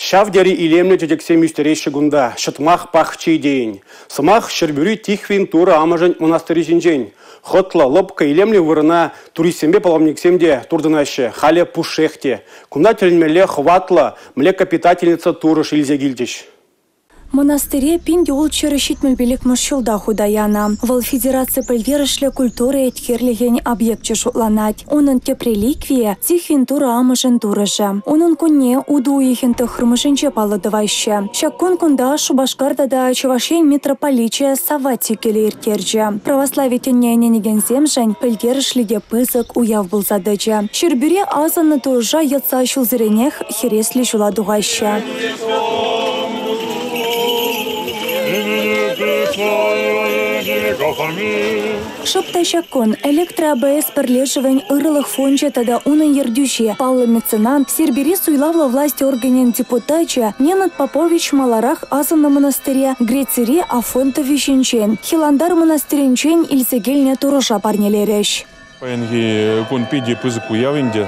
Ҫав тери илемлӗ чечексем ӳстереҫҫӗ кунта, ҫӑтмах пахчи тейӗн. Сӑмах Ҫӗрпӳри Тихвин Турӑ Амӑшӗн мӑнастирӗ ҫинчен. Хӑтлӑ, лӑпкӑ, илемлӗ вырӑна туристсемпе паломниксем те туртӑнаҫҫӗ, халӗ пушшех те. Кунта тӗлӗнмелле хӑватлӑ млекопитательница турӑш илсе килчӗҫ. Мӑнастире 1675-мӗш ҫулта хута янӑ. Вӑл федераци пӗлтерӗшлӗ культура еткерлӗхӗн объекчӗ шутланать. Унӑн тӗп реликвийӗ – Тихвин Турӑ Амӑшӗн турӑшӗ. Унӑн кунне утӑ уйӑхӗн 9-мӗшӗнче паллӑ тӑваҫҫӗ. Ҫак кун кунта Шупашкар тата Чӑваш Ен митрополичӗ Савватий кӗлӗ ирттерчӗ. Православи тӗнне ӗненекенсемшӗн пӗлтерӗшлӗ те пысӑк уяв пулса тӑчӗ. Ҫӗрпӳре асӑннӑ турӑша йӑтса ҫулсеренех хӗреслӗ ҫула тухаҫҫӗ. Шӑп та ҫак кун Электро-АБС пӗрлешӗвӗн ырӑлӑх фончӗ тата унӑн ертӳҫи, паллӑ меценат, Сербири суйлавлӑ власть органӗн депутачӗ Ненад Попович маларах асӑннӑ мӑнастире Грецири Афон тӑвӗ ҫинчен, Хиландар мӑнастирӗнчен илсе килнӗ турӑша парнелерӗҫ. Паянхи кун питӗ пысӑк уяв ӗнтӗ.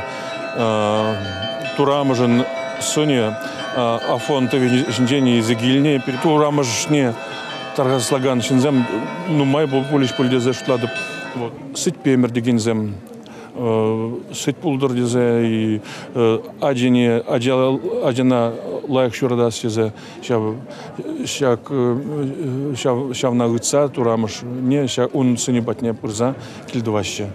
Турамӑшӗн сӑнӗ Афон тӑвӗ ҫинчен илсе килнӗ. Турамӑшне тархаслакан ҫынсем нумай пулӗҫ пуль тесе шутлатӑп. Сӗтпе ӗмӗртекенсем сӗт пултӑр тесе ачине ачана лайӑх ҫуратас тесе ҫав ҫак ҫав ҫавна ыйтса турамӑшне ун сӑнӗ патне пырса кил тӑваҫҫӗ.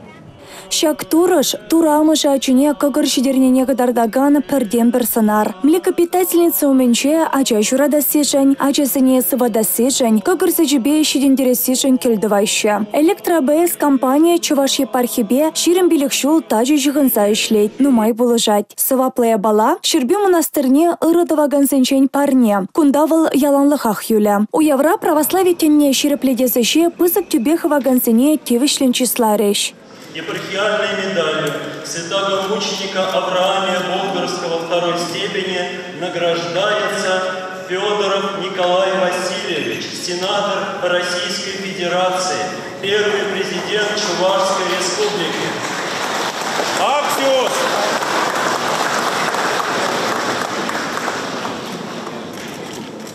Ҫак турӑш Турӑ амӑшӗ ачине кӑкӑр ҫитернине кӑтартакан пӗртен-пӗр сӑнар. Млекопитательница умӗнче ача ҫуратассишӗн, ачасене сыватассишӗн, кӑкӑр сӗчӗпе ҫитӗнтерессишӗн кӗл тӑваҫҫӗ. Электро-АБС компани Чӑваш епархипе 25 ҫул тачӑ ҫыхӑнса ӗҫлет, нумай пулӑшать. Сӑваплӑ япала Ҫӗрпӳ мӑнастирне ырӑ тӑвакансенчен парне. Кунта вӑл яланлӑхах юлӗ. Уявра православи тӗнне ҫирӗплетес ӗҫе пысӑк тӳпе хывакансене тивӗҫлӗн чысларӗҫ. Епархиальной медалью святого мученика Авраамия Болгарского второй степени награждается Федоров Николай Васильевич, сенатор Российской Федерации, первый президент Чувашской Республики. Аксиос!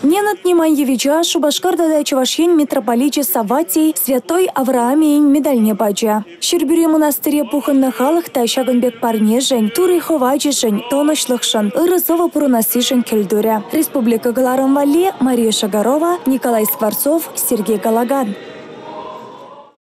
Ненад Неманьевича Шупашкар тата Чӑваш Ен митрополичӗ Савватий Святой Авраамийӗн медальне пачӗ. Ҫӗрпӳри мӑнастире пухӑннӑ халӑх та ҫакӑн пек парнешӗн, Турӑ хӑвачӗшӗн, тӑнӑҫлӑхшӑн, ырӑ-сывӑ пурӑнассишӗн кӗл турӗ. Республика кӑларӑм валли Мария Шагарова, Николай Скворцов, Сергей Галаган.